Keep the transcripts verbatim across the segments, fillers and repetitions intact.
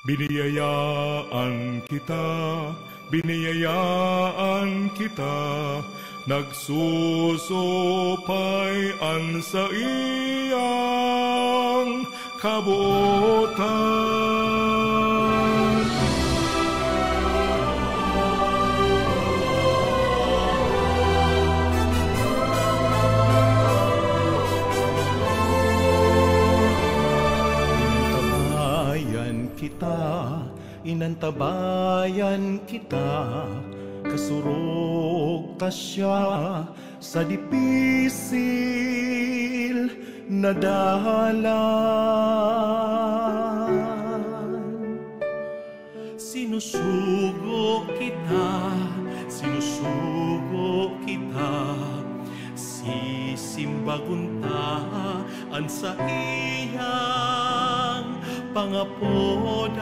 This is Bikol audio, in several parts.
Biniyayaan kita, biniyayaan kita, nagsusupay an saiyang kabotan. Tabayan kita, inantabayan kita, kasurog ta siya sa dipisil na dalan. Sinusugo kita, sinusugo kita, sisimbagon ta an saiyang pangapodan.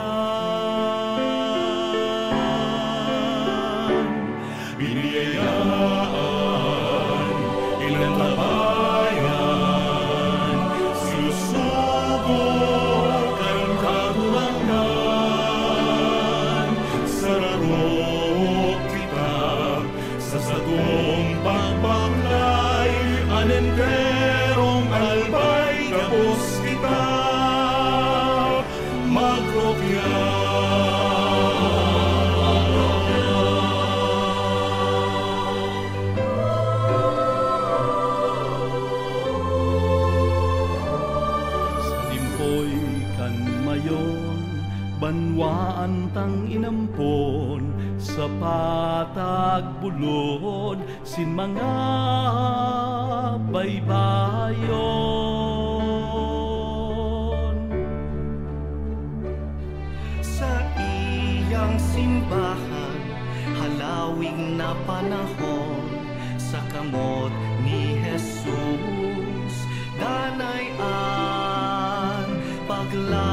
Biniyayaan, inantabayan, sinusugo kan Kagurangnan, sararo kita sa satong pagbaklay, an enterong albay gabos kita magrukya. Sa timpoy kan mayon, banwaan tang inampon sa patag bulod sin mga baybayon. Saiyang simbahan, halawig na panahon, sa kamot ni Jesus, danay an paglaom.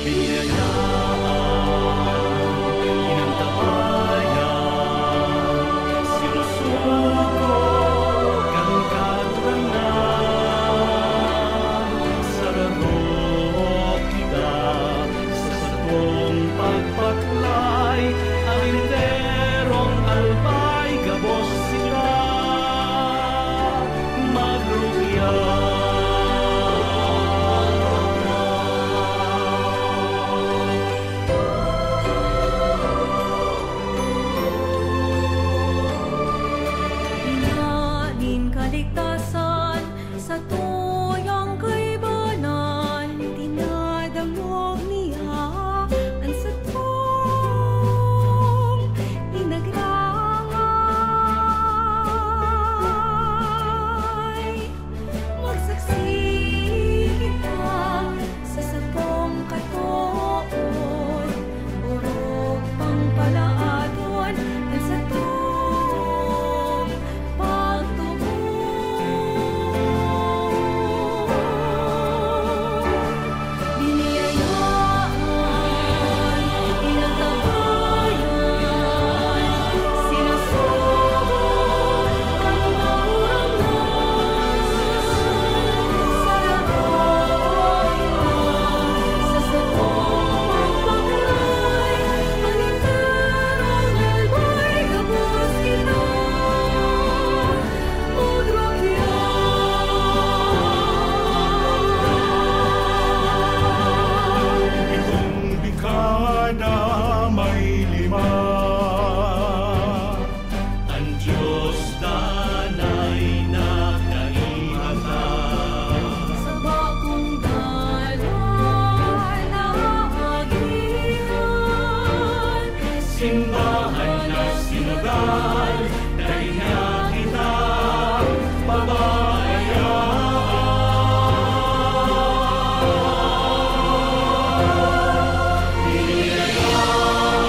Biniyayaan, inantabayan, sinusugo kan Kagurangnan, sararo kita sa satong pagbaklay, an enterong albay gabos kita magrukya. Ina nin kaligtasan, sa tuyang kaibanan, dinadangog niya an satong pinagrangay. Magsaksi kita sa satong katood, orog pang palaadon an satong pagtubod. Biniyayaan, inantabayan, sinusugo kan Kagurangnan, sararo kita sa satong pagbaklay, an enterong albay gabos kita magrukya. Itong dekada may lima, an Diyos danay na kaimatang. Sa bakong dalan na agihan, simbahan na sinodal, dai na kita pababayaan. Biniyayaan,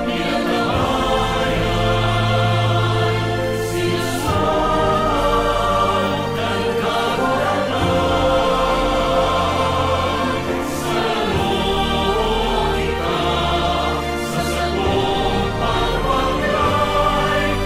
inantabayan, sinusugo kan Kagurangnan, sararo kita sa satong pagbaklay,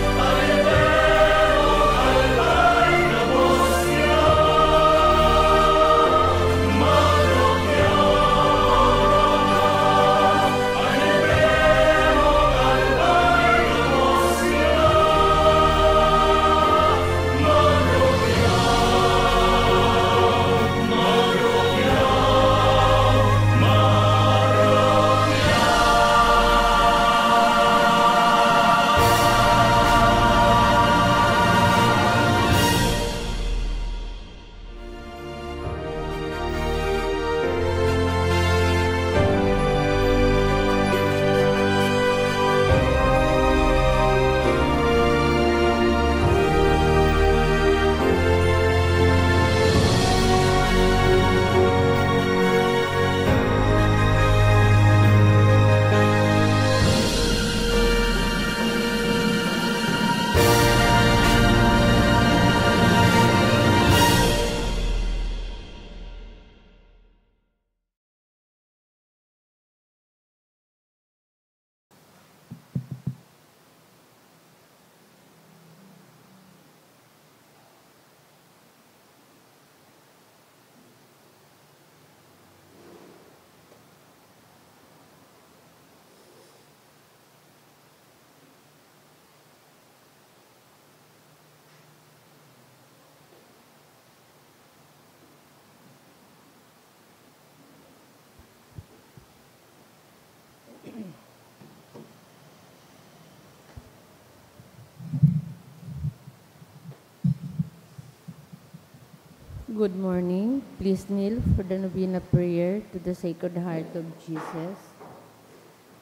Good morning. Please kneel for the novena prayer to the Sacred Heart of Jesus.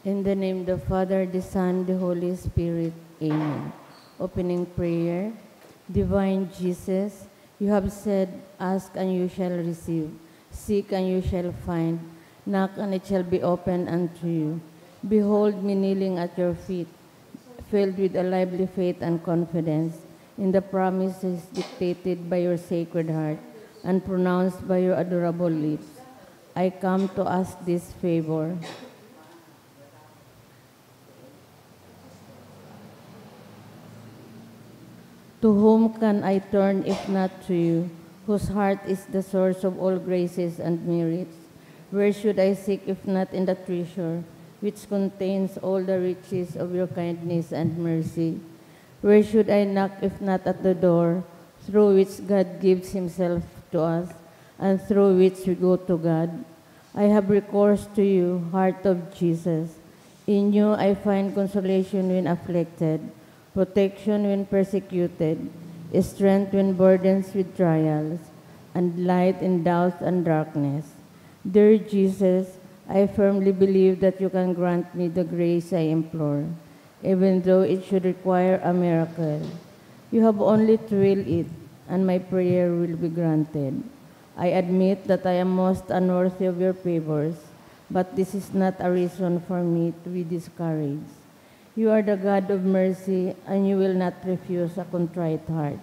In the name of the Father, the Son, the Holy Spirit. Amen. Opening prayer. Divine Jesus, you have said, "Ask and you shall receive, seek and you shall find, knock and it shall be opened unto you." Behold me kneeling at your feet, filled with a lively faith and confidence in the promises dictated by your Sacred Heart and pronounced by your adorable lips. I come to ask this favor. To whom can I turn if not to you, whose heart is the source of all graces and merits? Where should I seek if not in the treasure which contains all the riches of your kindness and mercy? Where should I knock if not at the door through which God gives himself to us and through which we go to God? I have recourse to you, Heart of Jesus. In you I find consolation when afflicted, protection when persecuted, strength when burdened with trials, and light in doubt and darkness. Dear Jesus, I firmly believe that you can grant me the grace I implore, even though it should require a miracle. You have only to will it, and my prayer will be granted. I admit that I am most unworthy of your favors, but this is not a reason for me to be discouraged. You are the God of mercy, and you will not refuse a contrite heart.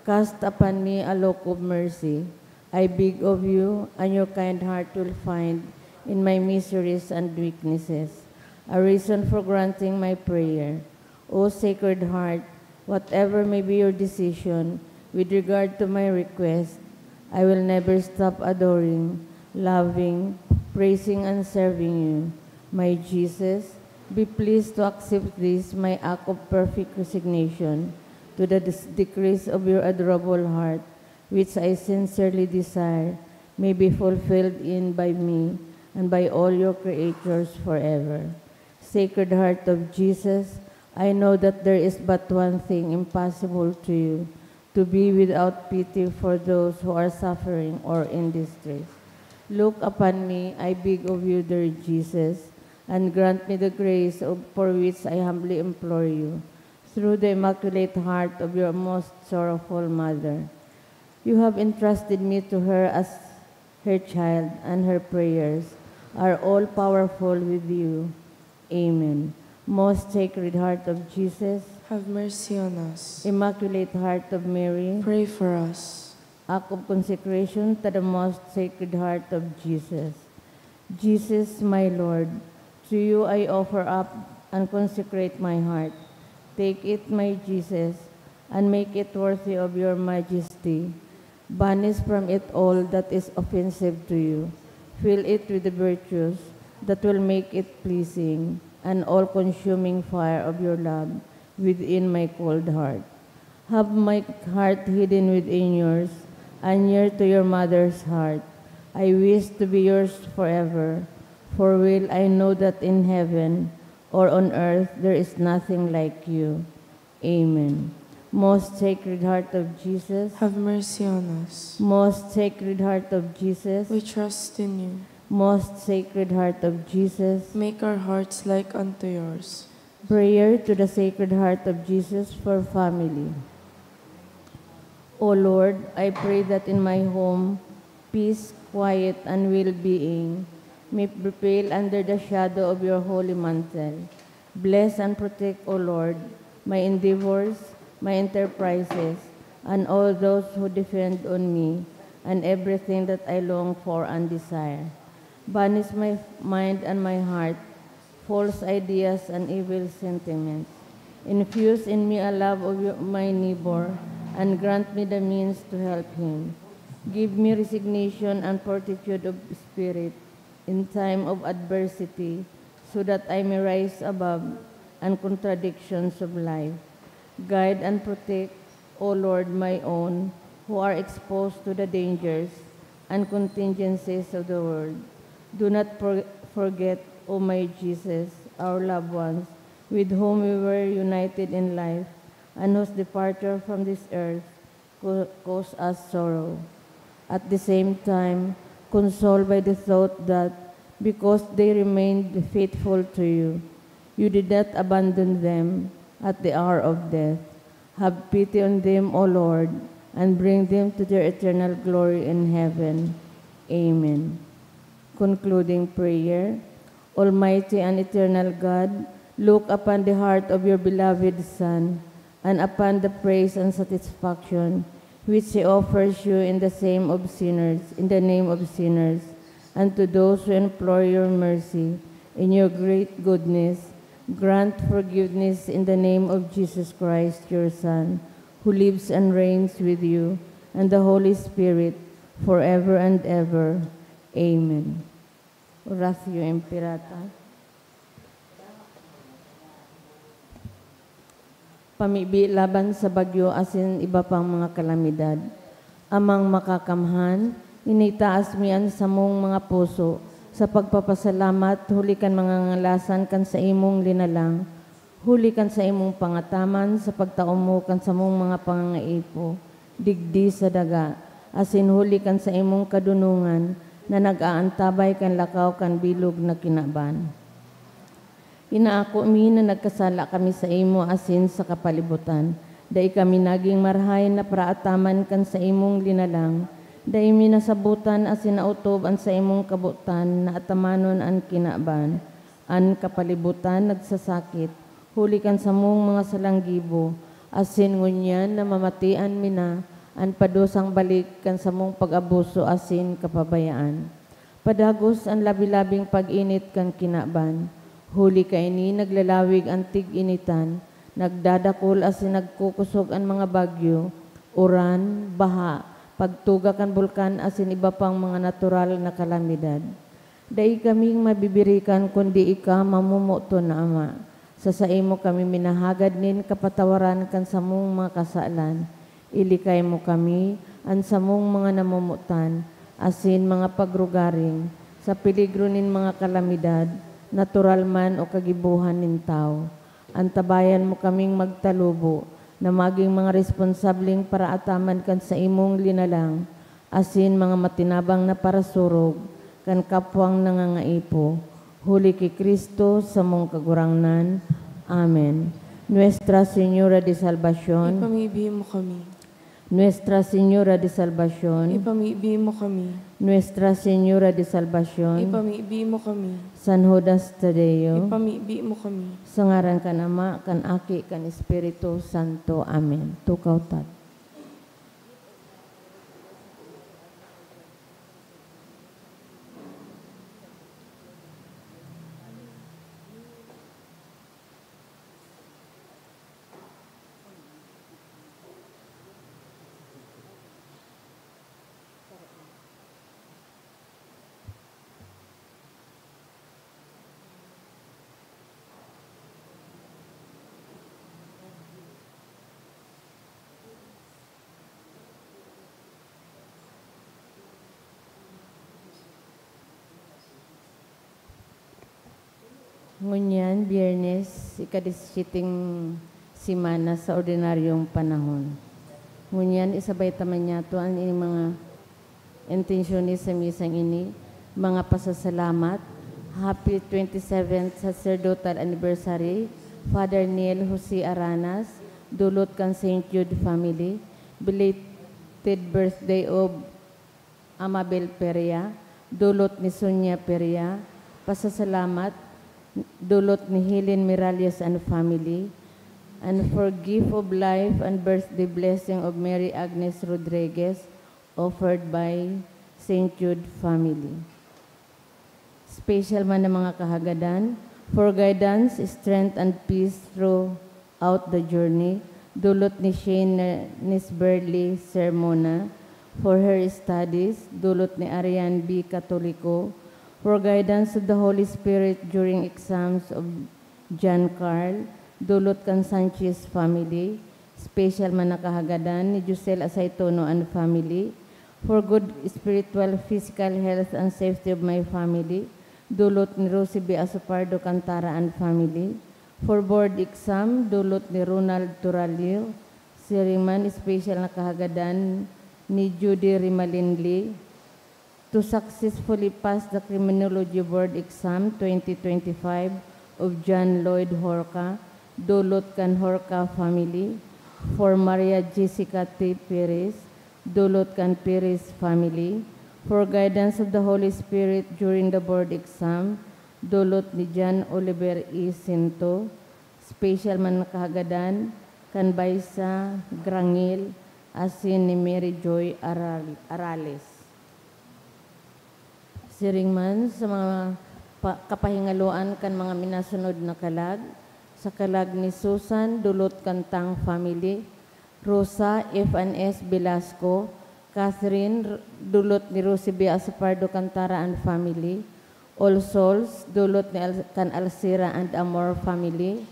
Cast upon me a look of mercy. I beg of you, and your kind heart will find in my miseries and weaknesses a reason for granting my prayer. O Sacred Heart, whatever may be your decision with regard to my request, I will never stop adoring, loving, praising, and serving you. My Jesus, be pleased to accept this, my act of perfect resignation, to the dis- decrees of your adorable heart, which I sincerely desire may be fulfilled in by me and by all your creatures forever. Sacred Heart of Jesus, I know that there is but one thing impossible to you, to be without pity for those who are suffering or in distress. Look upon me, I beg of you, dear Jesus, and grant me the grace of, for which I humbly implore you, through the Immaculate Heart of your most sorrowful Mother. You have entrusted me to her as her child, and her prayers are all powerful with you. Amen. Most Sacred Heart of Jesus, have mercy on us. Immaculate Heart of Mary, pray for us. Act of consecration to the Most Sacred Heart of Jesus. Jesus, my Lord, to you I offer up and consecrate my heart. Take it, my Jesus, and make it worthy of your majesty. Banish from it all that is offensive to you. Fill it with the virtues that will make it pleasing, an all-consuming fire of your love within my cold heart. Have my heart hidden within yours, and near to your mother's heart. I wish to be yours forever, for well I know that in heaven or on earth there is nothing like you. Amen. Most Sacred Heart of Jesus, have mercy on us. Most Sacred Heart of Jesus, we trust in you. Most Sacred Heart of Jesus, make our hearts like unto yours. Prayer to the Sacred Heart of Jesus for family. O Lord, I pray that in my home, peace, quiet, and well-being may prevail under the shadow of your holy mantle. Bless and protect, O Lord, my endeavors, my enterprises, and all those who depend on me, and everything that I long for and desire. Banish my mind and my heart false ideas and evil sentiments. Infuse in me a love of your, my neighbor, and grant me the means to help him. Give me resignation and fortitude of spirit in time of adversity, so that I may rise above and contradictions of life. Guide and protect, O Lord, my own, who are exposed to the dangers and contingencies of the world. Do not for- forget, O my Jesus, our loved ones, with whom we were united in life, and whose departure from this earth co- cause us sorrow. At the same time, consoled by the thought that because they remained faithful to you, you did not abandon them at the hour of death. Have pity on them, O Lord, and bring them to their eternal glory in heaven. Amen. Concluding prayer. Almighty and eternal God, look upon the heart of your beloved Son and upon the praise and satisfaction which he offers you in the same of sinners, in the name of sinners, and to those who implore your mercy. In your great goodness, grant forgiveness in the name of Jesus Christ, your Son, who lives and reigns with you and the Holy Spirit, forever and ever. Amen. Oratio Imperata. Pamibi laban sa bagyo asin iba pang mga kalamidad. Amang Makakamhan, initaas mi an samong mga puso sa pagpapasalamat huli kan mga ngalasan kan saimong linalang, huli kan saimong pangataman sa pagtao mo kan samong mga pangangaipo digdi sa daga, asin huli kan saimong kadunongan na nag-aantabay kan lakaw kan bilog na kinaban. Inaako mi na nagkasala kami saimo asin sa kapalibutan. Dai kami nagin marahay na paraataman kan saimong linalang. Dai mi nasabotan asin naotob an saimong kabotan na atamanon an kinaban. An kapalibutan nagsasakit, huli kan samong mga salanggibo, asin ngunyan namamatian mi na an padusang balik kan samong pag-abuso asin kapabayaan. Padagos an labi-labing pag-init kan kinaban, huli kaini naglalawig an tig-initan, nagdadakul asin nagkukosog an mga bagyo, uran, baha, pagtuga kan bulkan asin iba pang mga natural na kalamidad. Dai kaming mabibirikan kundi ika, mamomoton na Ama. Sa saimo kami minahagad nin kapatawaran kan samong mga kasalan. Ilikay mo kami, an samong mga namomotan, asin mga pagrugaring, sa peligro nin mga kalamidad, natural man o kagibohan nin tawo. Antabayan mo kaming magtalubo na magin mga responsableng paraataman kan saimong linalang, asin mga matinabang na parasurog kan kapwang nangangaipo, huli ki Cristo, samong Kagurangnan. Amen. Nuestra Señora de Salvacion. Ipamibi mo kami. Nuestra Señora de Salvacion. Ipamibi mo kami. Nuestra Señora de Salvacion. Ipamibi mo kami. San Judas Tadeo. Ipamibi mo kami. Sa ngaran kan Ama, kan Aki, kan Espiritu Santo. Amen. Tukaw, Tad. Ngunyan, Biyernes, ika-disisyeteng semana sa ordinaryong panahon. Ngunyan, isabay ta man niyato an ining mga intensyones sa misang ini, mga pasasalamat. Happy twenty-seventh sacerdotal anniversary, Father Neil Jose Aranas, dulot kan Saint Jude family. Belated birthday of Amabel Perea, dulot ni Sonia Perea, pasasalamat, dulot ni Helen Miralles and family, and for gift of life and birthday blessing of Mary Agnes Rodriguez, offered by Saint Jude family. Special man na mga kahagadan, for guidance, strength, and peace throughout the journey, dulot ni Shane Nisberly Sermona, for her studies, dulot ni Arian B. Catolico, for guidance of the Holy Spirit during exams of John Carl, dulot kan Sanchez family, special man na kahagadan ni Josel Asaytono and family, for good spiritual, physical health and safety of my family, dulot ni Rosie B. Asopardo Cantara and family, for board exam, dulot ni Ronald Turalio, siring man special na kahagadan ni Judy Rimalin Lee, to successfully pass the Criminology Board Exam twenty twenty-five of John Lloyd Horca, dulot kan Horca family, for Maria Jessica T. Perez, dulot kan Perez family, for guidance of the Holy Spirit during the board exam, dulot ni John Oliver E. Sinto, special man na kahagadan kan Baisa Grangil asin ni Mary Joy Aral-, Arales. Siring man sa mga pa-, kapahingaloan kan mga minasunod na kalag, sa kalag ni Susan, dulot kan Tang family, Rosa F and S Velasco, Catherine, r-, dulot ni Rosie B. Asopardo Cantara and family, All Souls, dulot ni Al-, kan Alcira and Amor family,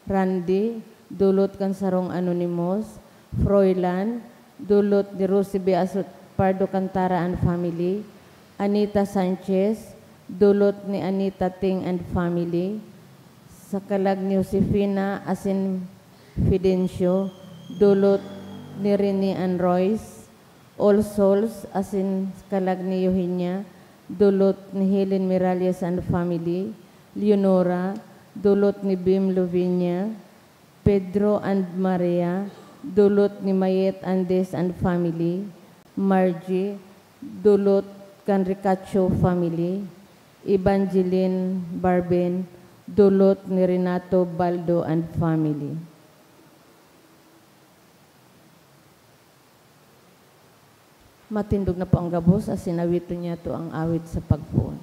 Randy, dulot kan sarong anonymous, Froilan, dulot ni Rosie B. Asopardo Cantara and family, Anita Sanchez, dulot ni Anita Ting and family, sa kalag ni Josefina asin Fidencio, dulot ni Rene and Royce, All Souls asin kalag ni Eugenia, dulot ni Helen Miralles and family, Leonora, dulot ni Bim Luvinia, Pedro and Maria, dulot ni Mayet Andes and family, Margie, dulot kan Ricacho family, Evangeline Barben, dulot ni Renato Baldo and family. Matindog na po ang gabos, asin awiton niyato ang awit sa pagpoon.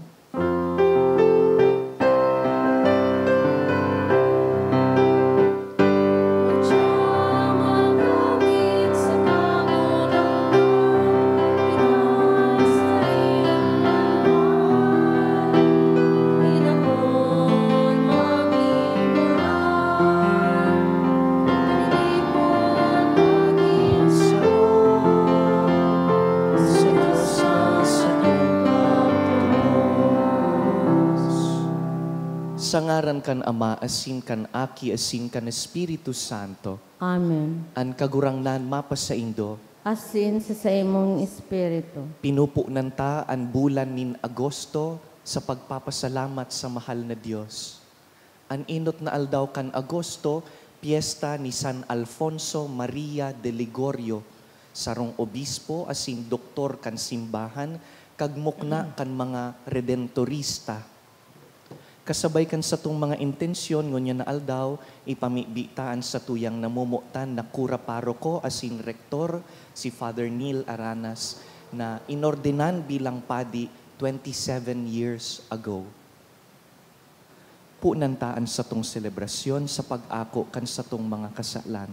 Sa ngaran kan Ama, asin kan Aki, asin kan Espiritu Santo. Amen. An Kagurangnan mapasaindo. Asin sa saimong espiritu. Pinupunan ta an bulan nin Agosto sa pagpapasalamat sa mahal na Dios. An enot na aldaw kan Agosto, pyesta ni San Alfonso Maria de Ligorio, sarong obispo asin doktor kan simbahan kag mukna kan mga Redentorista. Kasabay kan satong mga intensyon ngunyan na aldaw, ipamibi ta an satuyang namomotan na kura paroko asin rektor, si Father Neil Aranas, na inordinan bilang padi twenty-seven years ago. Punan ta an satong selebrasyon sa pag-ako kan satong mga kasalan.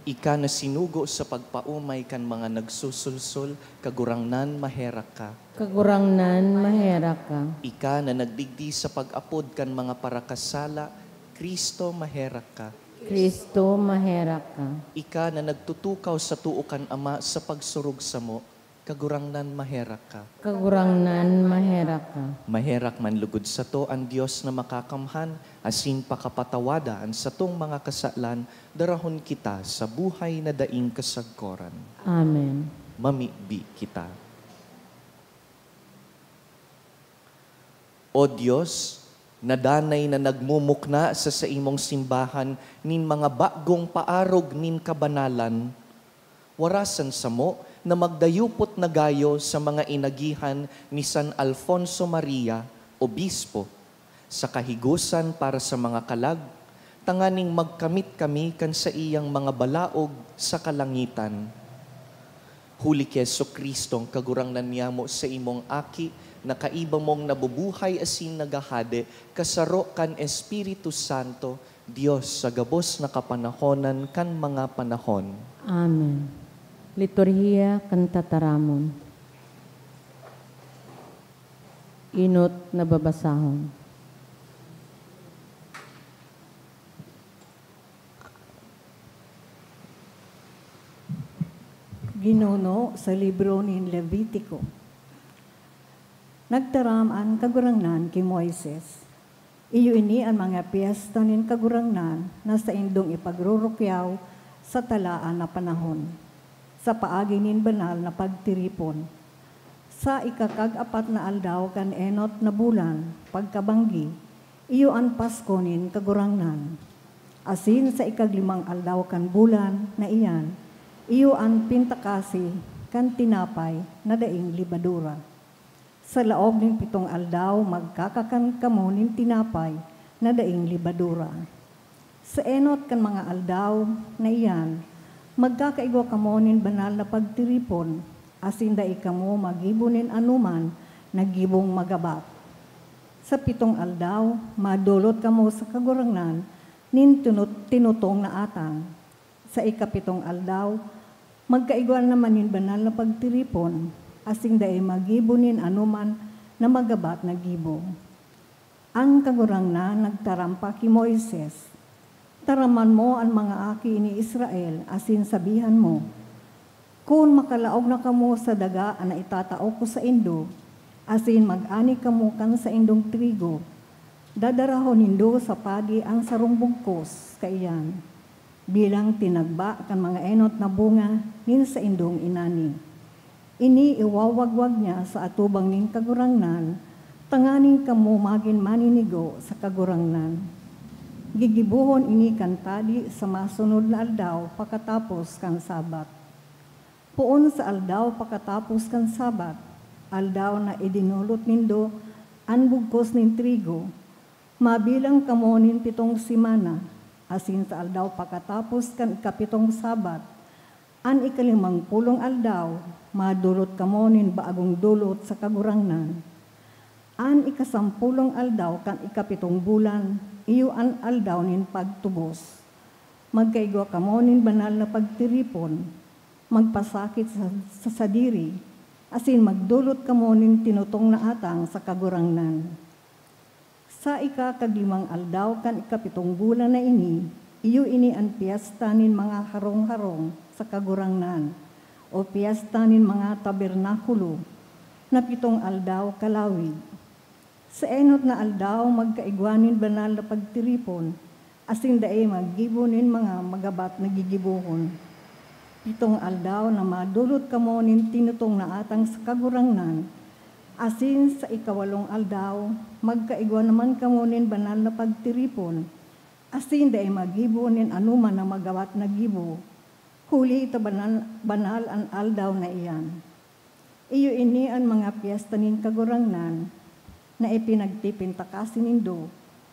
Ika na sinugo sa pagpaomay kan mga nagsusulsol, Kagurangnan, maherak ka. Kagurangnan, maherak ka. Ika na nagdigdi sa pag-apod kan mga parakasala, Cristo, maherak ka. Cristo, maherak ka. Ika na nagtutukaw sa too kan Ama sa pagsurog samo, Kagurangnan, maherak ka. Kagurangnan, maherak ka. Maherak man lugod sato an Dios na makakamhan, asin pakapatawada an satong mga kasalan, darahon kita sa buhay na daing kasagkoran. Amen. Mamibi kita. O Dios, na danay na nagmumukna sa saimong simbahan nin mga bagong paarog nin kabanalan, warasan samo na magdayupot na gayo sa mga inagihan ni San Alfonso Maria, Obispo, sa kahigosan para sa mga kalag, tanganing magkamit kami kan saiyang mga balaog sa kalangitan. Huli ki Jesu-Cristong Kagurangnan niyamo, saimong Aki, na kaiba mong nabubuhay asin naghahade, kasaro kan Espiritu Santo, Dios sa gabos na kapanahonan kan mga panahon. Amen. Liturhiya kan Tataramon. Enot na babasahon. Ginuno sa libro nin Levitico. Nagtaram an Kagurangnan ki Moises, Iyo ini an mga pyesta nin Kagurangnan na saindong ipagrurukyaw sa talaan na panahon, sa paagi nin banal na pagtiripon. Sa ikakag-apat na aldaw kan enot na bulan, pagkabanggi, iyo an Pasko nin Kagurangnan. Asin sa ikaglimang aldaw kan bulan na iyan, iyo an Pintakasi kan tinapay na daing lebadura. Sa laog nin pitong aldaw, magkakakan kamo nin tinapay na daing lebadura. Sa enot kan mga aldaw na iyan, magkakaigwa kamo nin banal na pagtiripon, asin dai kamo maggibo nin anoman na gibong magabat. Sa pitong aldaw, madolot kamo sa Kagurangnan nin tunot-, tinutong na atang. Sa ikapitong aldaw, magkaigwa naman nin banal na pagtiripon, asin dai maggibo nin anoman na magabat na gibo. An Kagurangnan nagtaram pa ki Moises, "Taraman mo an mga aki ni Israel asin sabihan mo, 'Kun makalaog na kamo sa daga na itatao ko saindo, asin mag-ani kamo kan saindong trigo, dadarahon nindo sa padi an sarong bugkos kaiyan, bilang tinagba kan mga enot na bunga nin saindong inani. Ini iwawagwag niya sa atubang nin Kagurangnan, tanganing kamo magin maninigo sa Kagurangnan. Gigibohon ini kan padi sa masunod na aldaw pakatapos kan Sabat. Poon sa aldaw pakatapos kan Sabat, aldaw na idinolot nindo an bugkos nin trigo, mabilang kamo nin pitong semana, asin sa aldaw pakatapos kan ikapitong Sabat, an ikalimang pulong aldaw, madolot kamo nin bagong dolot sa Kagurangnan. An ikasampulong aldaw kan ikapitong bulan, iyo an aldaw nin pagtubos. Magkaigwa kamo nin banal na pagtiripon, magpasakit sa, sa sadiri, asin magdolot kamo nin tinutong na atang sa Kagurangnan. Sa ikakaglimang aldaw kan ikapitong bulan na ini, iyo ini an pyesta nin mga harong-harong sa Kagurangnan, o pyesta nin mga tabernakulo, na pitong aldaw kalawig. Sa enot na aldaw, magkaigwa nin banal na pagtiripon, asin dai maggibo nin mga magabat na gigibohon. Pitong aldaw na madolot kamo nin tinutong na atang sa Kagurangnan, asin sa ikawalong aldaw, magkaigwa naman kamo nin banal na pagtiripon, asin dai maggibo nin anoman na magabat na gibo, huli ta banal, banal an aldaw na iyan. Iyo ini an mga pyesta nin Kagurangnan na ipinagpipintakasi nindo,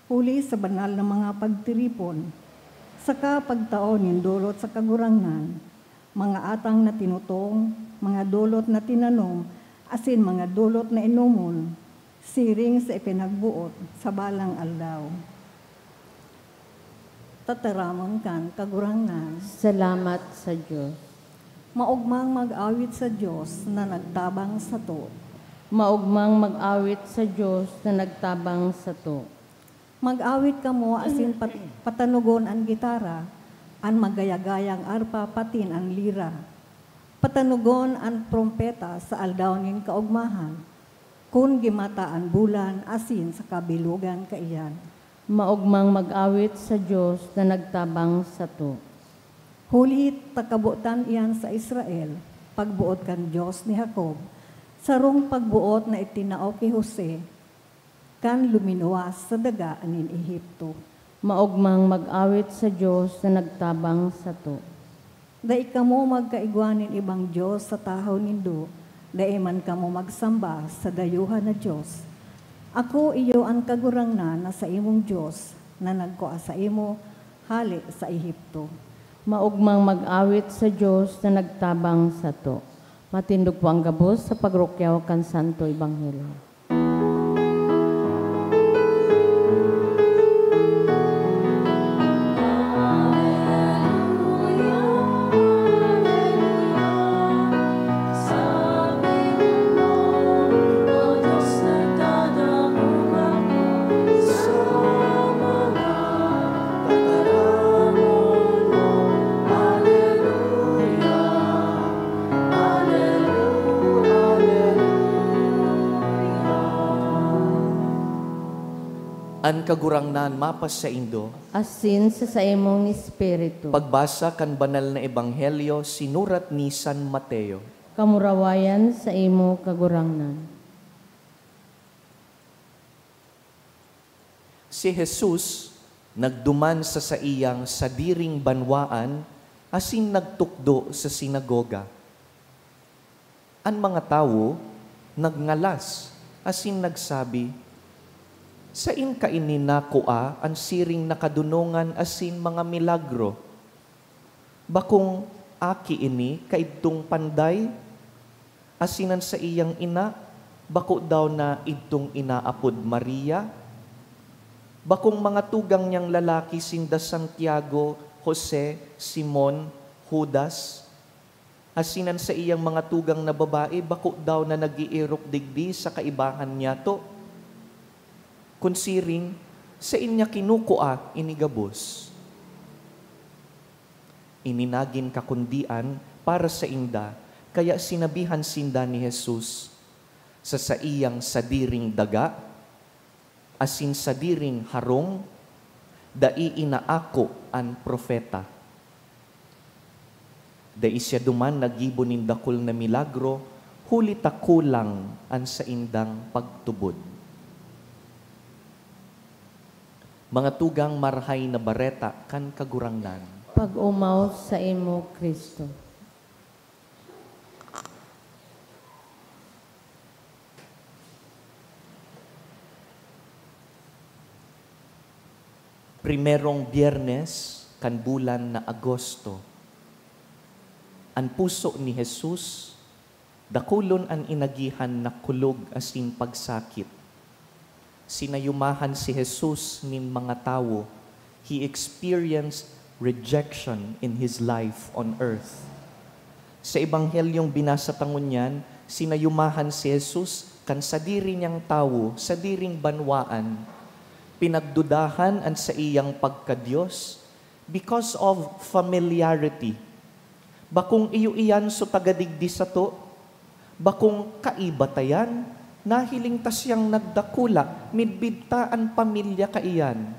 huli sa banal na mga pagtiripon, saka pagtao nin dolot sa Kagurangnan, mga atang na tinutong, mga dolot na tinanom, asin mga dolot na inomon, siring sa ipinagboot sa balang aldaw. Tataramon kan Kagurangnan. Salamat sa Dios. Maogmang mag-awit sa Dios na nagtabang sato. Maogmang mag-awit sa Dios na nagtabang sato. Mag-awit kamo asin pat-, patanugon an gitara, an magayagayang arpa, patin an lira. Patanugon an trompeta sa aldaw nin kaogmahan, kun gimata an bulan asin sa kabilogan kaiyan. Maogmang mag-awit sa Dios na nagtabang sato. Huli ta kabotan iyan sa Israel, pagboot kan Dios ni Jacob, sarong pagboot na itinao ki Jose kan luminuwas sa daga nin Egipto. Maogmang mag-awit sa Dios na nagtabang sato. Dai kamo magkaigwa nin ibang dios sa tahaw nindo, dai man kamo magsamba sa dayuhan na dios. Ako iyo an Kagurangnan na saimong Dios, na nagkua saimo hale sa Egipto. Maogmang mag-awit sa Dios na nagtabang sato. Matindog po ang gabos sa pagrukyaw kan Santo Ebanghelyo. An Kagurangnan mapasaindo. Asin sa saimong espiritu. Pagbasa kan Banal na Ebanghelyo sinurat ni San Mateo. Kamurawayan sa imo, Kagurangnan. Si Jesus nagduman sa saiyang sadiring banwaan asin nagtukdo sa sinagoga. An mga tawo nagngalas asin nagsabi, "Saen kaini nakua an siring na kadonongan asin mga milagro? Bakong aki ini kaidtong panday? Asin an saiyang ina, bako daw na idtong inaapod Maria? Bakong mga tugang niyang lalaki sinda Santiago, Jose, Simon, Judas? Asin an saiyang mga tugang na babae, bako daw na nag-eerok digdi sa kaibahan niyato? Kun siring, saen niya kinukua ini gabos?" Ini nagin kakundian para sainda, kaya sinabihan sinda ni Jesus, "Sa saiyang sadiring daga asin sadiring harong, dai inaako an propeta." Dai siya duman naggibo nin dakul na milagro, huli ta kulang an saindang pagtubod. Mga tugang, Marahay na Bareta kan Kagurangnan. Pag-omaw saimo, Cristo. Primerong Biyernes kan bulan na Agosto. An puso ni Jesus, dakulon an inagihan na kulog asin pagsakit. Sinayumahan si Jesus nin mga tawo. He experienced rejection in his life on earth. Sa Ebanghelyong binasa ta ngunyan, sinayumahan si Jesus kan sadiri niyang tawo, sadiring banwaan. Pinagdudahan an saiyang pagka-Dios because of familiarity. Bakong iyo iyan so taga digdi sato, bakong kaiba ta iyan, nahiling ta siyang nagdakula, midbid ta an pamilya kaiyan.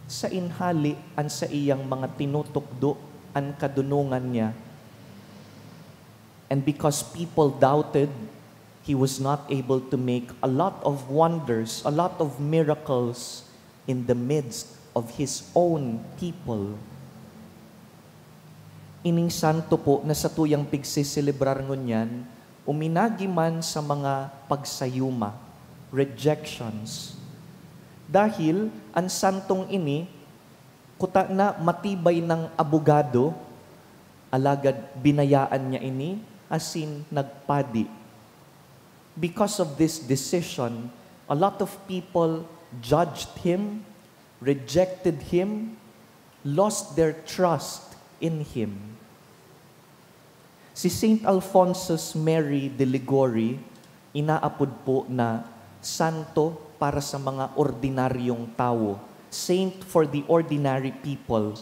Saen hali an saiyang mga tinutukdo an kadonongan niya. And because people doubted, he was not able to make a lot of wonders, a lot of miracles in the midst of his own people. Ining santo po na satuyang pigseselebrar ngunyan, uminagi man sa mga pagsayuma, rejections. Dahil an santong ini, kuta na matibay nang abogado, alagad binayaan niya ini asin nagpadi. Because of this decision, a lot of people judged him, rejected him, lost their trust in him. Si Saint Alphonsus Mary de Liguori, inaapod po na santo para sa mga ordinaryong tawo, saint for the ordinary people,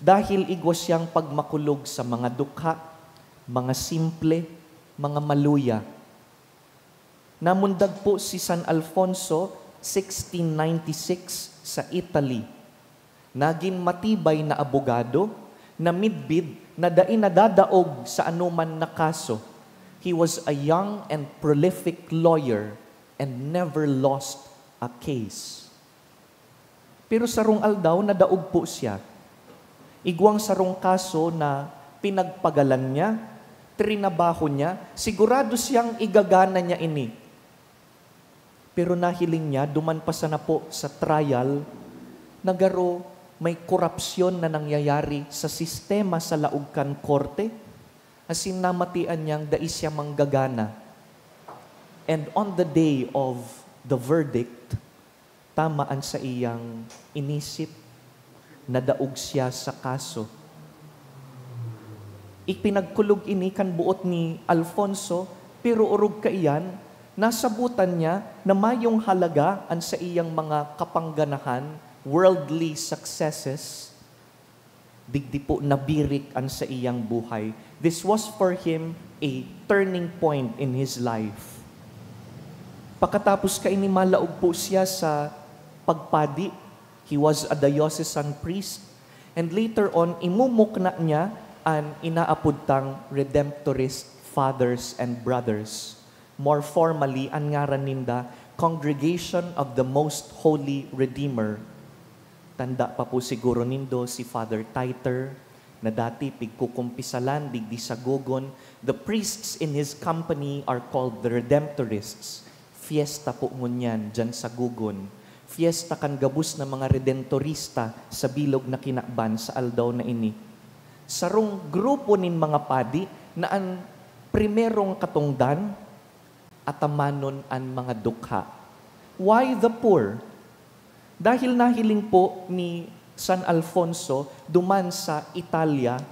dahil igwa siyang pagmakulog sa mga dukha, mga simple, mga maluya. Namundag po si San Alfonso sixteen ninety-six sa Italy. Nagin matibay na abogado na midbid na dai nadadaog sa anoman na kaso. He was a young and prolific lawyer and never lost a case. Pero sarong aldaw, nadaog po siya. Igwang sarong kaso na pinagpagalan niya, trinabaho niya, sigurado siyang igagana niya ini. Pero nahiling niya, duman pa sana po sa trial, na garo may korapsyon na nangyayari sa sistema sa laog kan korte, asin namatian niyang dai siya manggagana. And on the day of the verdict, tama an saiyang inisip, nadaog siya sa kaso. Ipinagkulog ini kan boot ni Alfonso, pero orog kaiyan, nasabotan niya na mayong halaga an saiyang mga kapangganahan, worldly successes. Digdi po nabirik an saiyang buhay. This was for him a turning point in his life. Pakatapos kaini, malaog po siya sa pagpadi. He was a diocesan priest. And later on, imumukna niya an inaapod tang Redemptorist Fathers and Brothers. More formally, an ngaran ninda, Congregation of the Most Holy Redeemer. Tanda pa po siguro nindo si Father Titer, na dati pigkukumpisalan digdi sa Gogon. The priests in his company are called the Redemptorists. Fiesta po ngunyan diyan sa Gogon. Fiesta kan gabos na mga Redentorista sa bilog na kinaban sa aldaw na ini. Sarong grupo nin mga padi na an primerong katongdan, atamanon an mga dukha. Why the poor? Dahil nahiling po ni San Alfonso duman sa Italia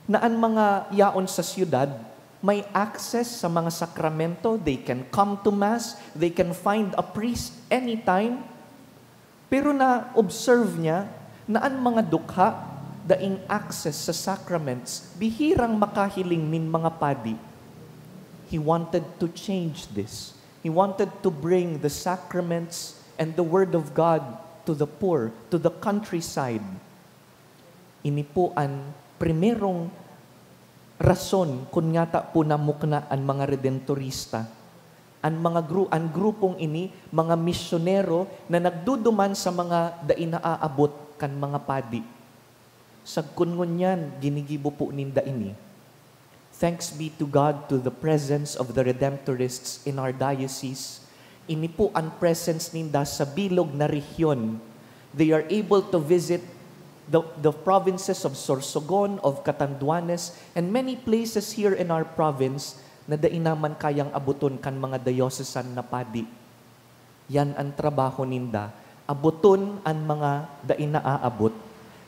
na an mga yaon sa siyudad may access sa mga sakramento, they can come to mass, they can find a priest anytime. Pero na-observe niya na an mga dukha, daing access sa sacraments, bihirang makahiling nin mga padi. He wanted to change this. He wanted to bring the sacraments and the Word of God to the poor, to the countryside. Ini po an primerong rason kun ngata po namukna an mga Redentorista. An mga gru-, an grupong ini, mga misyonero na nagduduman sa mga dai naaabot kan mga padi. Sagkod ngunyan, ginigibo po ninda ini. Thanks be to God, to the presence of the Redemptorists in our diocese. Ini po an presence ninda sa bilog na rehiyon. They are able to visit the, the provinces of Sorsogon, of Catanduanes, and many places here in our province na dai naman kayang aboton kan mga diocesan na padi. Yan an trabaho ninda, aboton an mga dai naaabot.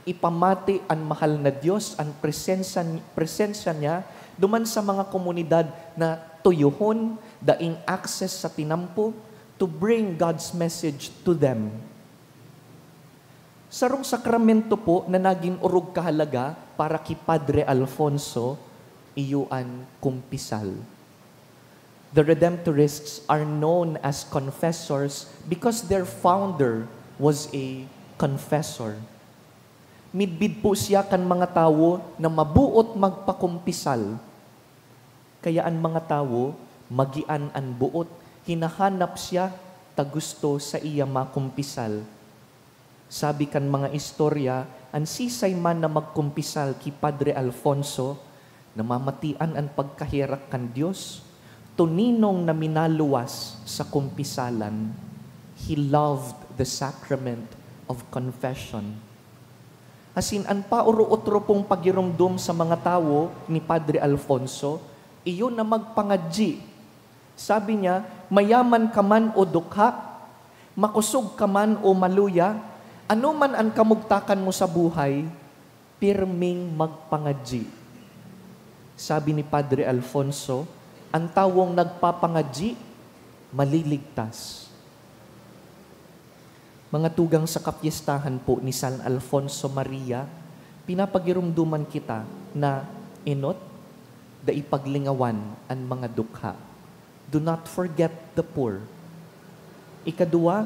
Ipamati an mahal na Dios, an presensya, presensya niya duman sa mga komunidad na tuyohon, daing access sa tinampo, to bring God's message to them. Sarong sakramento po na nagin orog kahalaga para ki Padre Alfonso, iyo an kumpisal. The Redemptorists are known as confessors because their founder was a confessor. Midbid po siya kan mga tawo na maboot magpakumpisal. Kaya an mga tawo, magian an boot, hinahanap siya ta gusto saiya makumpisal. Sabi kan mga istorya, an sisay man na magkumpisal ki Padre Alfonso, namamatian an pagkaherak kan Dios, toninong na minaluwas sa kumpisalan. He loved the sacrament of confession. Asin an paoro-otro pong pagiromdom sa mga tawo ni Padre Alfonso, iyo na magpangadyi. Sabi niya, "Mayaman ka man o dukha, makosog ka man o maluya, ano man an kamugtakan mo sa buhay, pirming magpangadyi." Sabi ni Padre Alfonso, "An tawong nagpapangadyi, maliligtas." Mga tugang, sa kapyestahan po ni San Alfonso Maria, pinapagiromdoman kita na enot, dai paglingawan an mga dukha. Do not forget the poor. Ikaduwa,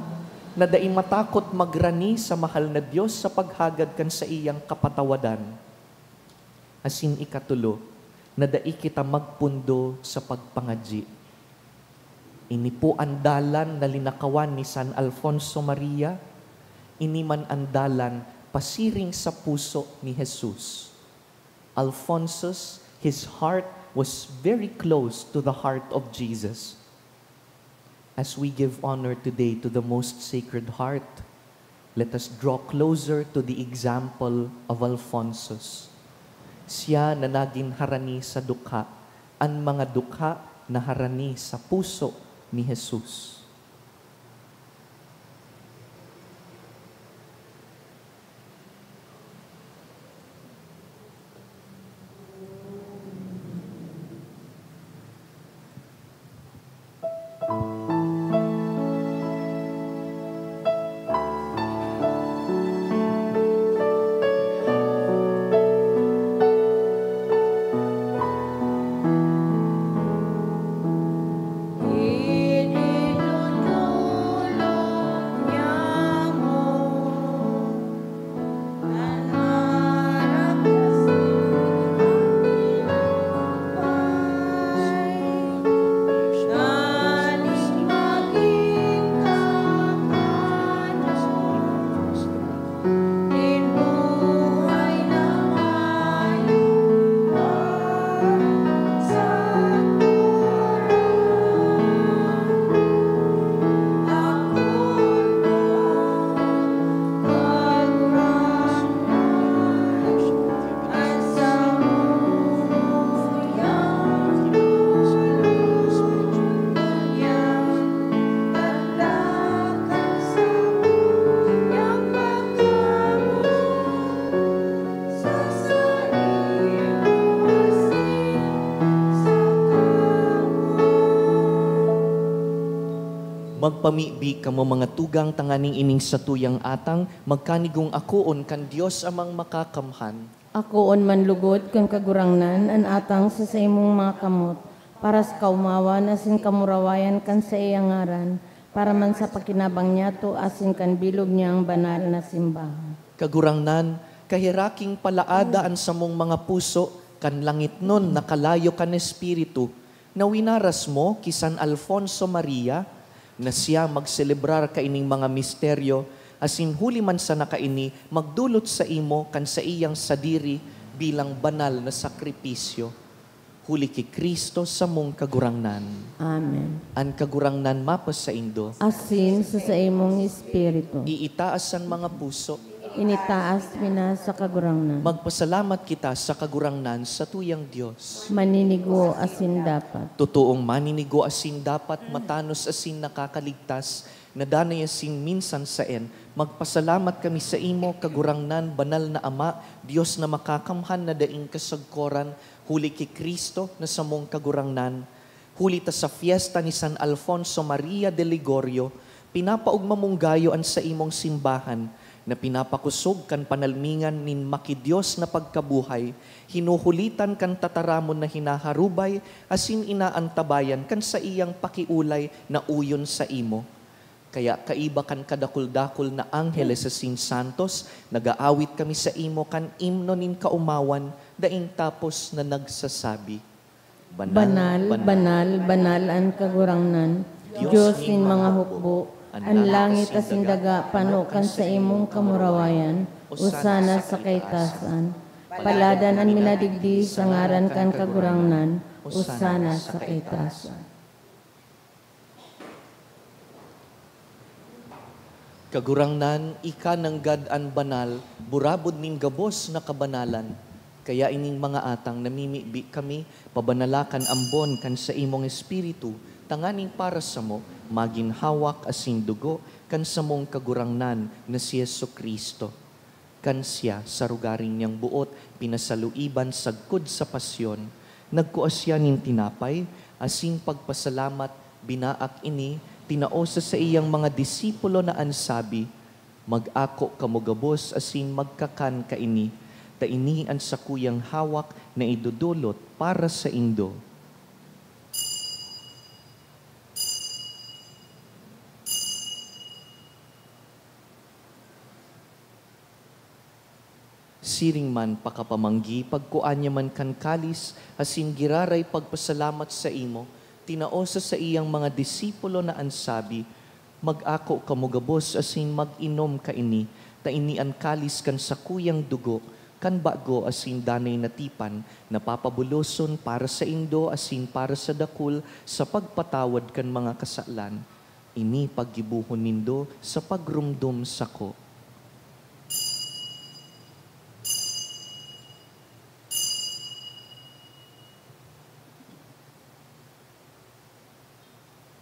na dai matakot magrani sa mahal na Dios sa paghagad kan saiyang kapatawadan. Asin ikatulo, na dai kita magpundo sa pagpangadyi. Ini po an dalan na linakawan ni San Alfonso Maria. Ini man an dalan pasiring sa puso ni Jesus. Alphonsus, his heart was very close to the heart of Jesus. As we give honor today to the Most Sacred Heart, let us draw closer to the example of Alphonsus. Siya na nagin harani sa dukha, an mga dukha na harani sa puso ni Jesus. Magpamibi kamo, mga tugang, tanganing ining satuyang atang magkanigong akoon kan Dios Amang Makakamhan. Akoon man lugod kan Kagurangnan an atang sa saimong mga kamot, para sa kaomawan asin kamurawayan kan saiyang ngaran, para man sa pakinabang niyato asin kan bilog niyang banal na simbahan. Kagurangnan, kaheraking palaada an samong mga puso kan langitnon na kalayo kan Espiritu, na winaras mo ki San Alfonso Maria, na siya magselebrar kaining mga misteryo, asin huli man sana kaini, magdolot saimo kan saiyang sadiri bilang banal na sakripisyo. Huli ki Cristo samong Kagurangnan. Amen. An Kagurangnan mapasaindo. Asin sa saimong espiritu. Iitaas an mga puso. Initaas mi na sa Kagurangnan. Magpasalamat kita sa Kagurangnan, satuyang Dios. Maninigo asin dapat. Totoong maninigo asin dapat, matanos asin nakakaligtas, na danay asin minsan saen. Magpasalamat kami saimo, Kagurangnan, banal na Ama, Dios na makakamhan na daing kasagkoran, huli ki Cristo na samong Kagurangnan. Huli ta sa fiesta ni San Alfonso Maria de Ligorio, pinapaogma mong gayo an saimong simbahan, na pinapakosog kan panalmingan nin makidios na pagkabuhay, hinuhulitan kan tataramon na hinaharubay asin inaantabayan kan saiyang pakiolay na uyon saimo. Kaya kaiba kan kadakul-dakul na angheles asin santos, nag-aawit kami saimo kan imno nin kaomawan, daing tapos na nagsasabi, Banal, banal, banal an Kagurangnan, Dios nin mga hukbo, an langit asin daga pano kan saimong kamurawayan. Osana sa kaitasan. Paladan an minadigdi sa ngaran kan Kagurangnan. Osana sa kaitasan. Kagurangnan, ika nanggad an banal, burabod nin gabos na kabanalan. Kaya ining mga atang namimibi kami, pabanala kan ambon kan saimong Espiritu, tanganing para samo magin hawak asin dugo kan samong Kagurangnan na si Jesu-Cristo. Kan siya, sa rugaring niyang boot, pinasaluiban sagkod sa pasyon, nagkua siya nin tinapay, asin pagpasalamat, binaak ini, tinao sa saiyang mga disipulo na an sabi, "Mag-ako kamo gabos asin magkakan kaini, ta ini an sakuyang hawak na idodolot para saindo." Siring man pakapamanggi, pagkua niya man kan kalis, asin giraray pagpasalamat saimo, tinao sa saiyang mga disipulo na an sabi, "Mag-ako kamo gabos asin mag-inom kaini, ta ini an kalis kan sakuyang dugo, kan bago asin danay na tipan, na papabuloson para saindo asin para sa dakul sa pagpatawad kan mga kasalan. Ini paggibohon nindo sa pagromdom sako."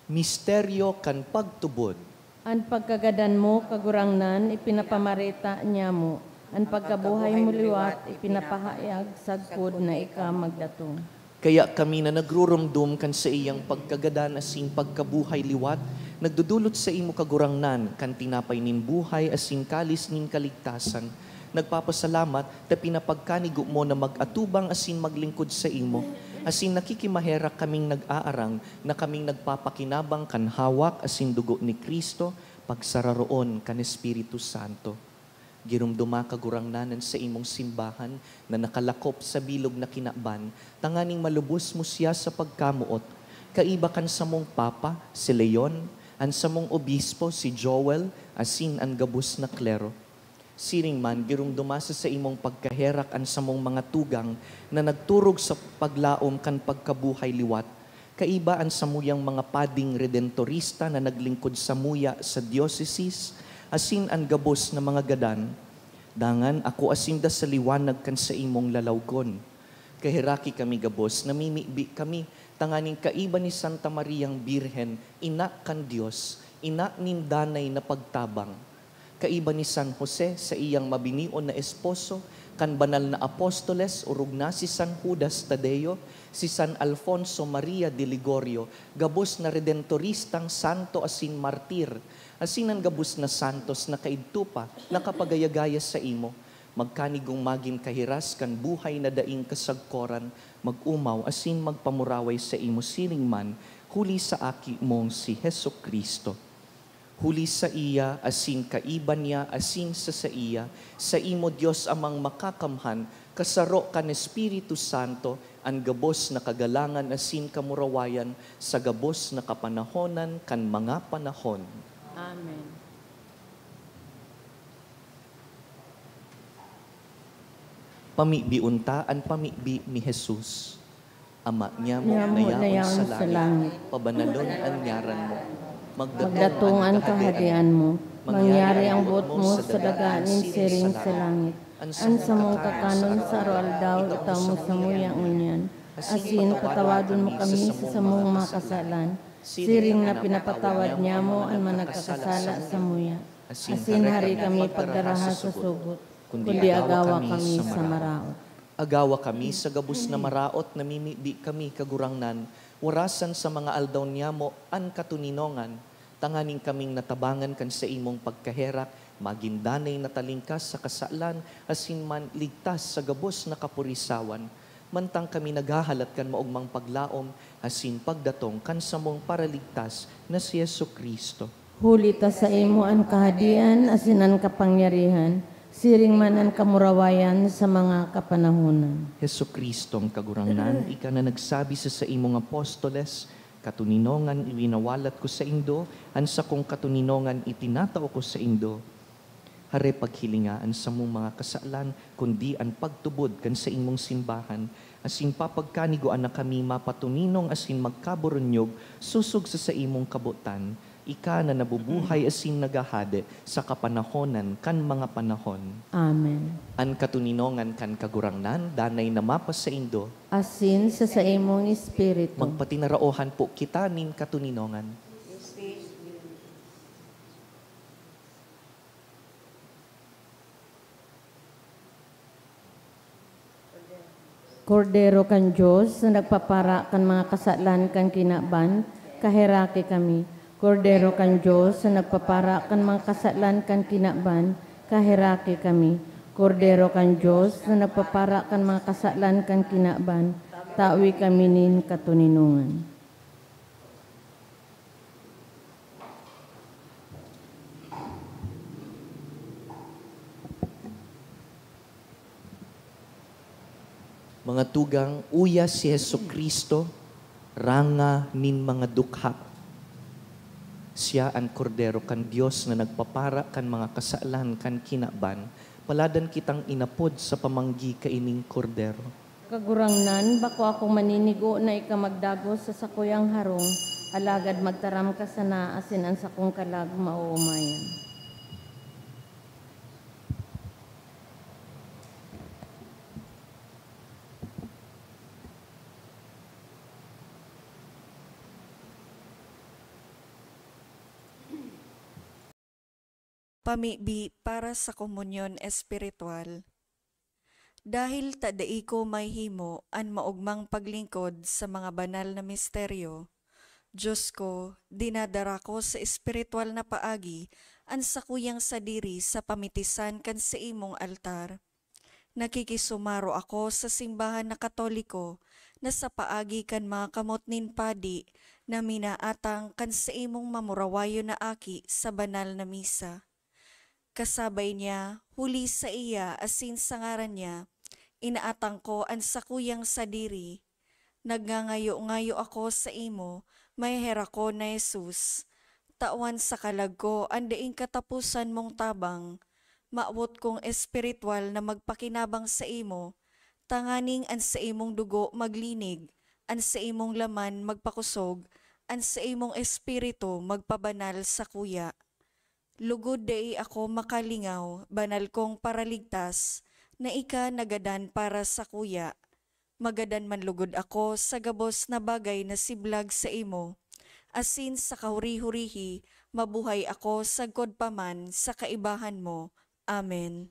Misteryo kan pagtubod. An pagkagadan mo, Kagurangnan, ipinapamareta niamo. An pagkabuhay mo liwat, ipinapahayag sagkod na ika magdatong. Kaya kami na nagruromdom kan saiyang pagkagadan asin pagkabuhay liwat, nagdodolot saimo, Kagurangnan, kan tinapay nin buhay asin kalis nin kaligtasan. Nagpapasalamat ta pinapagkanigo mo na mag-atubang asin maglingkod saimo, asin nakikimaherak kaming nag-aarang na kaming nagpapakinabang kan hawak asin dugo ni Cristo, pagsararoon kan Espiritu Santo. Giromdoma, Kagurangnan, an saimong simbahan na nakalakop sa bilog na kinaban, tanganing malubos mo siya sa pagkamoot, kaiba kan samong Papa, si Leon, an samong Obispo, si Joel, asin an gabos na klero. Siring man, giromdoma sa saimong pagkaherak an samong mga tugang na nagturog sa paglaom kan pagkabuhay liwat, kaiba an samuyang mga pading redentorista na naglingkod samuya sa diocesis, asin an gabos na mga gadan. Dangan akoa sinda sa liwanag kan saimong lalawgon. Kaheraki kami gabos, namimibi kami, tanganing kaiba ni Santa Mariang Birhen, ina kan Dios, ina nin danay na pagtabang. Kaiba ni San Jose, saiyang mabinion na esposo, Kan banal na apostoles, orog na si San Judas Tadeo, si San Alfonso Maria de Ligorio, gabos na redentoristang santo asin martir, asin an gabos na santos na kaidto pa nakapagaya-gaya saimo, magkanigong magin kahiras kan buhay na daing kasagkoran, mag-omaw asin magpamuraway saimo siring man, huli sa Aki mong si Jesu-Cristo. Huli saiya, asin kaiba niya, asin sa saiya, saimo, Dios Amang Makakamhan, kasaro kan Espiritu Santo, an gabos na kagalangan asin kamurawayan sa gabos na kapanahonan kan mga panahon. Amen. Pamibion ta an pamibi ni Jesus. Ama niamo na yaon sa langit, pabanalon an ngaran mo. Magdatong an Kahadean mo. Mangyari ang boot mo sa daga nin siring sa langit. An samong kakanon sa aroaldaw, itao mo samuya ngunyan. Asin patawadon mo kami sa samong mga kasalan, siring na pinapatawad niamo an managkakasala samuya. Asin hari kami pagdaraha sa sugot, kundi agawa kami sa maraot. Agawa kami sa gabos na maraot, namimibi kami, Kagurangnan, warasan sa mga aldaw niamo an katoninongan, tanganing kaming natabangan kan saimong pagkaherak, magin danay na talingkas sa kasalan, asin man ligtas sa gabos na kapurisawan, mantang kami naghahalat kan maogmang paglaom asin pagdatong kan samong Paraligtas na si Jesu-Cristo. Huli ta saimo an kahadean asin an kapangyarihan, siring man an kamurawayan sa mga kapanahonan. Jesu-Cristong Kagurangnan, ika na nagsabi sa saimong apostoles, "Katoninongan iwinawalat ko saindo, an sakong katoninongan itinatao ko saindo." Hare paghilinga an samong mga kasalan, kundi an pagtubod kan saimong simbahan, asin papagkanigoan na kami mapatoninong asin magkaburunyog sosog sa saimong kabotan, ika na nabubuhay asin naghahade sa kapanahonan kan mga panahon. Amen. An katoninongan kan Kagurangnan danay na mapasaindo. Asin sa saimong espiritu. Magpatinaraohan po kita nin katoninongan. Kordero kan Dios na nagpapara kan mga kasalan kan kinaban, kaheraki kami. Kordero kan Dios na nagpapara kan mga kasalan kan kinaban, kaheraki kami. Kordero kan Dios na nagpapara kan mga kasalan kan kinaban, tawi kami nin katoninongan. Mga tugang, uya si Jesu-Cristo, ranga nin mga dukha. Siya an Kordero kan Dios na nagpapara kan mga kasalan kan kinaban. Paladan kitang inapod sa pamanggi kaining Kordero. Kagurangnan, bako akong maninigo na ika magdagos sa sakuyang harong, alagad magtaram ka sana asin an sakong kalag maoomayan. Pamibi para sa komunyon espiritual. Dahil ta dai ko mahimo an maogmang paglingkod sa mga banal na misteryo, Dios ko, dinadara ko sa espiritual na paagi an sakuyang sadiri sa pamitisan kan saimong altar. Nakikisumaro ako sa simbahan na Katoliko na sa paagi kan mga kamot nin padi na minaatang kan saimong mamurawayon na aki sa banal na misa. Kasabay niya, huli saiya asin sa ngaran niya, inaatang ko an sakuyang sadiri. Nagngangayo-ngayo ako saimo, maheherakon na Jesus. Tawan sa kalag ko an daing kataposan mong tabang. Mawot kong espiritual na magpakinabang saimo, tanganing an saimong dugo maglinig, an saimong laman magpakosog, an saimong espiritu magpabanal sakuya. Lugod dai ako makalingaw, banal kong Paraligtas, na ika nagadan para sakuya. Magadan man lugod ako sa gabos na bagay na siblag saimo, asin sa kahuri-hurihi mabuhay ako sagkod pa man sa kaibahan mo. Amen.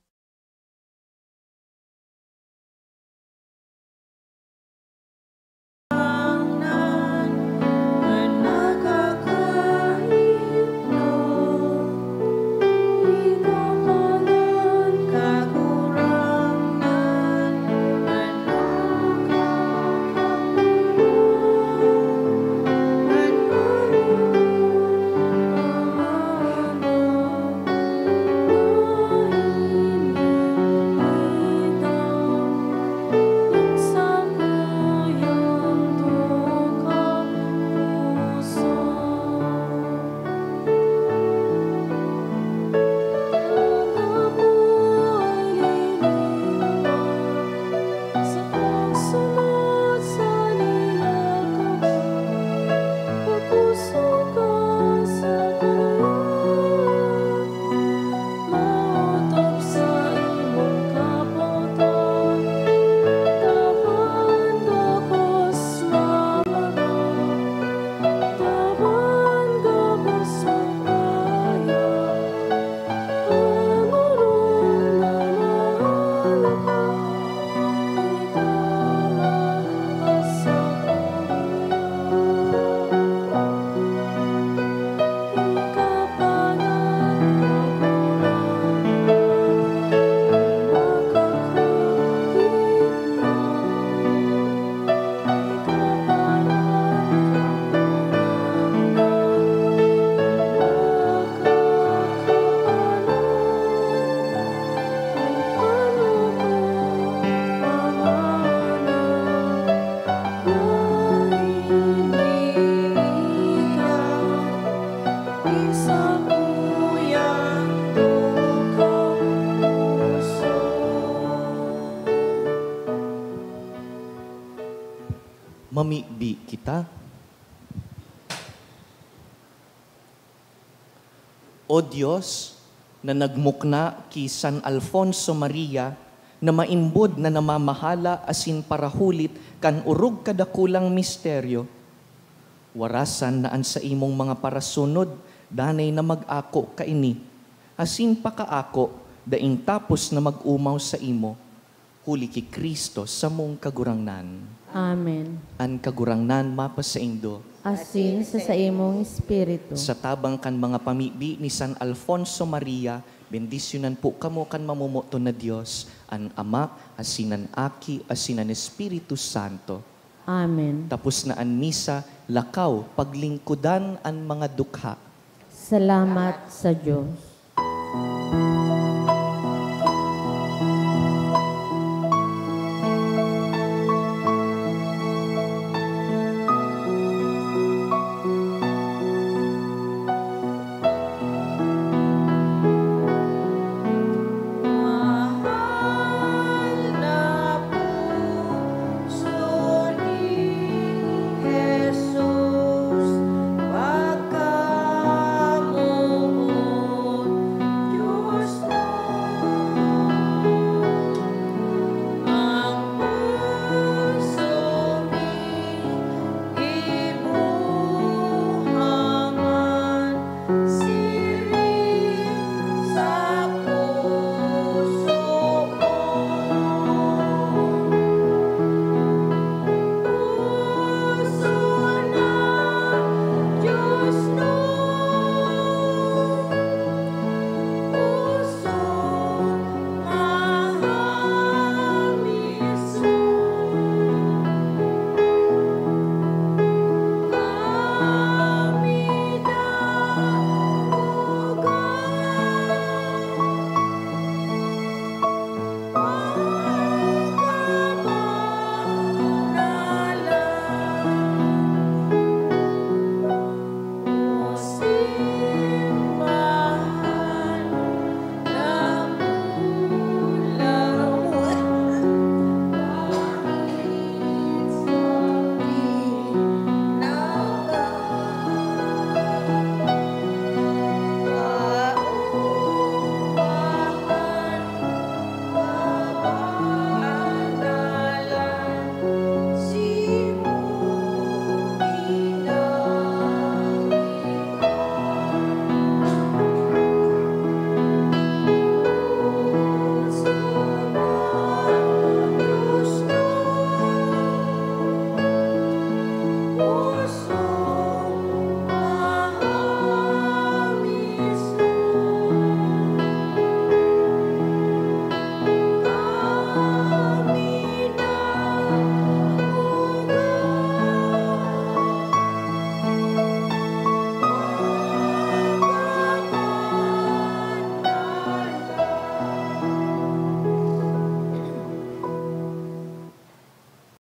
Mibi kita. O Dios, na nagmukna ki San Alfonso Maria na maimbod na namamahala asin parahulit kan orog kadakulang misteryo, warasan na an saimong mga parasunod danay na mag-ako kaini, asin pakaako daing tapos na mag-omaw saimo, huli ki Cristo samong Kagurangnan. Amen. An Kagurangnan mapasaindo. Asin sa saimong espiritu. Sa tabang kan mga pamibi ni San Alfonso Maria, bendisyonan po kamo kan mamomoton na Dios, an Ama, asin an Aki, asin an Espiritu Santo. Amen. Tapos na an misa, lakaw, paglingkodan an mga dukha. Salamat sa Dios. Mahal na puso ni Jesus, pagkamoot Dios na. Ang puso mi ibuha man siring sa puso mo. Puso na, Dios na. Puso, mahal mismo. Kami dakuga.